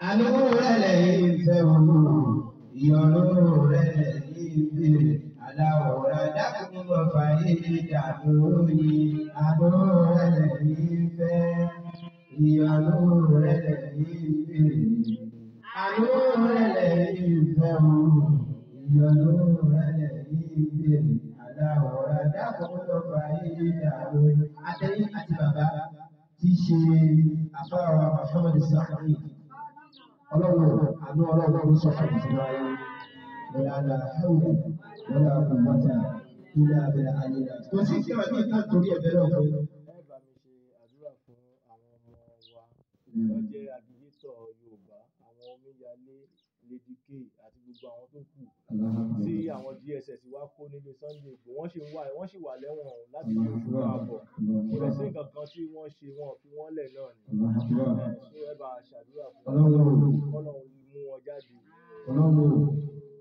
Àánú rẹ̀ lẹ́yìn fẹ́ o, ìyọ́nú rẹ̀ lẹ́yìn béèrè. Aláwòrán dákun mọ́ fàyè dààmú yìí. Àánú rẹ̀ lẹ́yìn fẹ́, ìyọ́nú rẹ̀ lẹ́yìn béèrè. Àánú rẹ̀ lẹ́yìn fẹ́ o, ìyọ́nú rẹ̀ lẹ́yìn béèrè. Aláwòrán dákun mọ́ fàyè dààmú yìí. Àtẹ̀yìn àti bàbá tí í ṣe àfáà Muhammad Sa'id. Ọlọ́run àánú Ọlọ́run ló sọ̀rọ̀ ìṣúná ayé. Wala la hawla wala quwwata illa billah àlejò. Kò sí kí ọ̀rọ̀ ní ìta torí ẹ̀bẹ̀ náà fún. Ẹ bá mi ṣe àdúrà fún àwọn ọmọ wa tó jẹ́ agilétọ̀ Yorùbá, àwọn omíyalé, Lady K àti gbogbo àwọn tó kù tí àwọn DSS wá kó nílé Sunday Igboho. Wọ́n sì ń wà, wọ́n sì wà lẹ́wọ̀n ọ̀hún láti bí oṣù ààbọ̀. Kò dẹ̀ sí nǹkan kan tí wọ́n ṣe, wọn ò fi wọ́n lẹ̀ náà ni. Ẹ ṣé, ẹ bá a ṣàdúrà fún wọn, Ọlọ́run k'Ọlọ́run mú wọn jáde. Ọlọ́run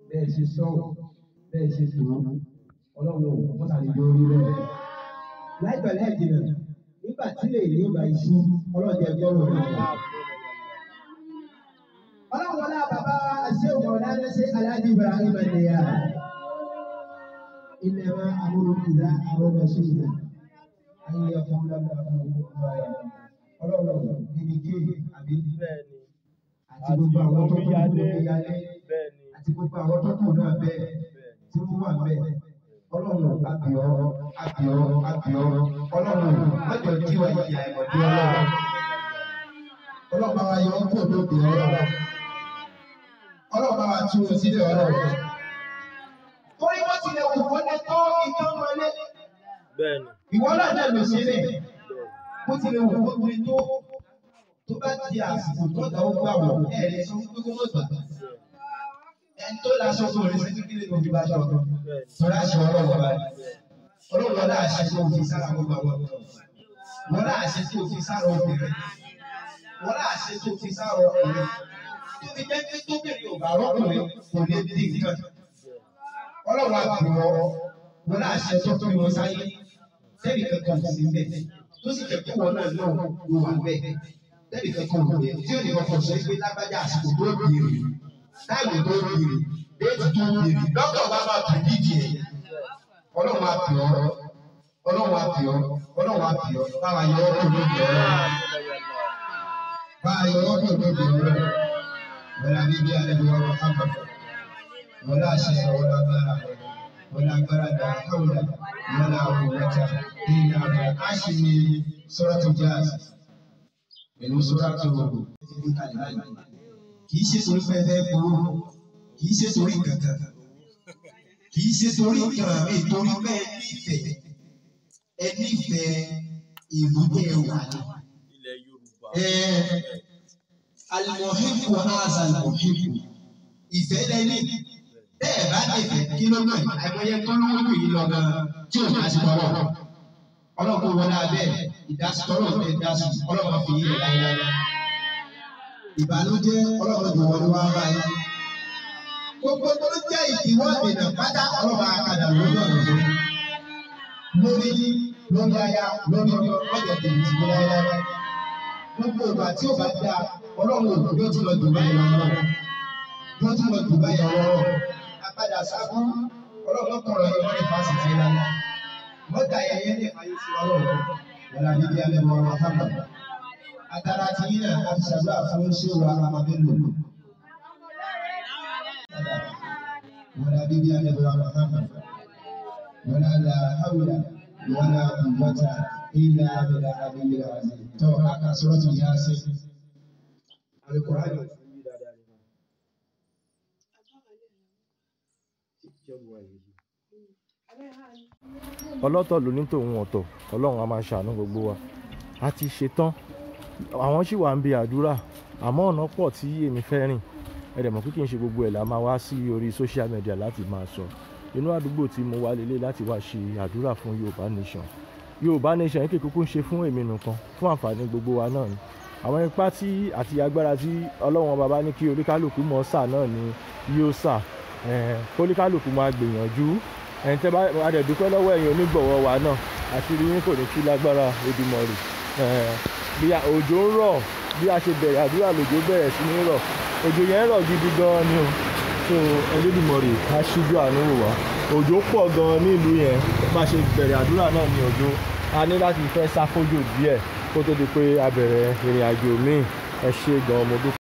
bẹ́ẹ̀ ṣe sọ, bẹ́ẹ̀ ṣe tó, Ọlọ́run wọ́n ṣàlejò orí rẹ̀. Láìpẹ́ láì jìnà, nígbà tí lè ní ìgbà iṣu, Ọlọ́run jẹ́ gbọ́rọ̀ rẹ̀. Ọlọ́run wọlé bàbá Ṣéhù Mọ̀lánà ṣe Alhaji Ibrahim Niyas. Innama amruhu idha arada shay'an an yaqula lahu kun fayakun. Ọlọ́run níbi ké àbí Bẹ́ẹ̀ ni, àti gbogbo àwọn tó kù omíyalé, omíyalé bẹ́ẹ̀ ni, àti gbogbo àwọn tó kù náà bẹ́ẹ̀ bẹ́ẹ̀ ni. tí wọ́n wà bẹ́ẹ̀. Ọlọ́run àbíọ́ àbíọ́ àbíọ́ Ọlọ́run mọ́jọ jí wa ìyá ìmọ̀dé Ọlọ́run. Ọlọ́run bá wa yọ ọ́ kúrò lóde Ọlọ́run. Ọlọ́run bá wa tú wọn sílẹ̀ Ọlọ́run. Torí wọ́n ti lè wù kó lè tó ìtàn mọ́lé. Bẹ́ẹ̀ ni, Ìwọ náà náà lò sílẹ̀. bẹ́ẹ̀ ni. Bó ti lè wù kó lè tó tó bá di àsìkò tó dà ó gbà wọ̀ ẹ̀ lè sọ fún pé kó mọ̀ gbà. Ẹni tó láṣọ kò lè ṣe kékeré ló fi bá aṣọ kan. Bẹ́ẹ̀ ni, Torí aṣọ Ọlọ́run ọba ni. bẹ́ẹ̀ ni. Ọlọ́run wọlé àṣẹ tó fi sára gbogbo àwọn ọ̀dọ́. Wọlé àṣẹ tó fi sára obìnrin. Wọlé àṣẹ tó fi sára ọkùnrin. Tó fi jẹ́ pé tóbìnrin ò bá rọ́kùnrin kò lè di nǹkan. Ọlọ́run àbúrò wọlé àṣẹ tó fi wọn sáyé. Tẹ́lì kankan kò sí bẹ́ẹ̀. Tó sì jẹ́ pé wọn náà náà ló wà bẹ́ẹ̀. Tẹ́lì kankan kò bẹ́ẹ̀. Tí ò ní kọ̀ọ̀kan sọ pé lágbájá àsìkò tó bìrì. Táìmù tó bìrì. Déètì tó bìrì. Dókítà wa máa pìdíjì ẹ̀. Ọlọ́run á pè ọ́. Ọlọ́run á pè ọ́. Ọlọ́run á pè ọ́. Báwa yọ ọ́ kúrò lóde Ọlọ́run. Báwa yọ ọ́ kúrò lóde Ọlọ́run. Wọlé bíbí alẹ́ wa Muhammad. Wọlé àṣẹ wọlé agbára rẹ̀. Wọlé agbára dà hawla wọlé quwwata illa billah. A ṣe Suratu Jazz pẹ̀lú Suratu kì í ṣe torí pé ẹ fẹ́ gbowó, kì í ṣe torí kankan, kì í ṣe torí kan mi, torí pé ẹ nífẹ̀ẹ́, ẹ nífẹ̀ẹ́ ìlú tẹ́ ẹ wà ní. Ilẹ̀ Yorùbá. Al-muhibbu haza al-muhibbu. Ìfẹ́ lẹ́ni. Bẹ́ẹ̀ bá nífẹ̀ẹ́ kí ló náà àìmọye tó lówó jù yìí lọ gan-an tí ò dá sí tọ́lọ̀. Ọlọ́run kò wọlé abẹ́ ìdásítọ́lọ̀ tẹ dásí Ọlọ́run fi yí ẹ̀ láéláé. Ìbànújẹ́ Ọlọ́run jù wọlé wá báyìí. Gbogbo tó jẹ́ ìdíwọ́ ìdènà pátá Ọlọ́run akadà lórí ọ̀nà fún yín. Lórí lórí aya lórí ọmọ ọjà tèmi ti gbé láéláé. Gbogbo ìgbà tí ò bá dáa Ọlọ́run ò yóò tún lọ jù báyìí lọ. Yóò tún lọ jù báyìí lọ. Apadà sábú Ọlọ́run kọ̀rọ̀ yìí wọ́n ní fásitì lálẹ́. Mọ́tà ayẹyẹ ní ayé sí Ọlọ́run. Wọ́n bíbí alẹ́ mọ́ ọmọ sábà. Àtàrà ti yín náà a fi ṣàdúrà fún ṣéwà Amabélò. Wọ́n bíbí alẹ́ mọ́ ọmọ sábà. Wọ́n la hawla wala quwwata illa billah aliyyil azim. Tọ́ a kà Suratu Yasin. Al-Qur'an. Ọlọ́tọ̀ ló ní tòun ọ̀tọ̀, Ọlọ́run a máa ṣàánú gbogbo wa. A ti ṣetán, àwọn sì wà ń bi àdúrà, àmọ́ ọ̀nà pọ̀ tí èmi fẹ́ rìn. Ẹ dẹ̀ mọ̀ pé kì í ṣe gbogbo ẹ̀ la máa wá sí orí social media láti máa sọ. Inú àdúgbò tí mo wà lélẹ̀ láti wá ṣe àdúrà fún Yorùbá Nation. Yorùbá Nation yìí kì í kúkú ń ṣe fún èmi nìkan, fún àǹfààní gbogbo wa náà ni. Àwọn ipá tí àti agbára tí Ọlọ́run baba ní kí oníkálukú mọ̀ sà náà ni yóò sà. Kóníkálukú máa gbìyànjú. Ẹ̀yin tẹ́ bá a dẹ̀ dúpẹ́ lọ́wọ́ ẹ̀yin onígbọ̀wọ́ wa náà, àṣírí yín kò ní tú lágbára Èdùmàrè. Bí òjò ń rọ̀, Bí a ṣe bẹ̀rẹ̀ àdúrà lòjò bẹ̀rẹ̀ sí ní rọ̀. Òjò yẹn rọ̀ gidi gan ni o. So Elédùmarè á ṣíjú àánú wò wá. Òjò pọ̀ gan ní ìlú yẹn. Bá ṣe bẹ̀rẹ̀ àdúrà náà ni òjò. A ní láti fẹ́ sá fójò díẹ̀ kó tó di pé a bẹ̀rẹ̀ ìrìn àjò míì. Ẹ ṣé gan, mo dúpẹ́.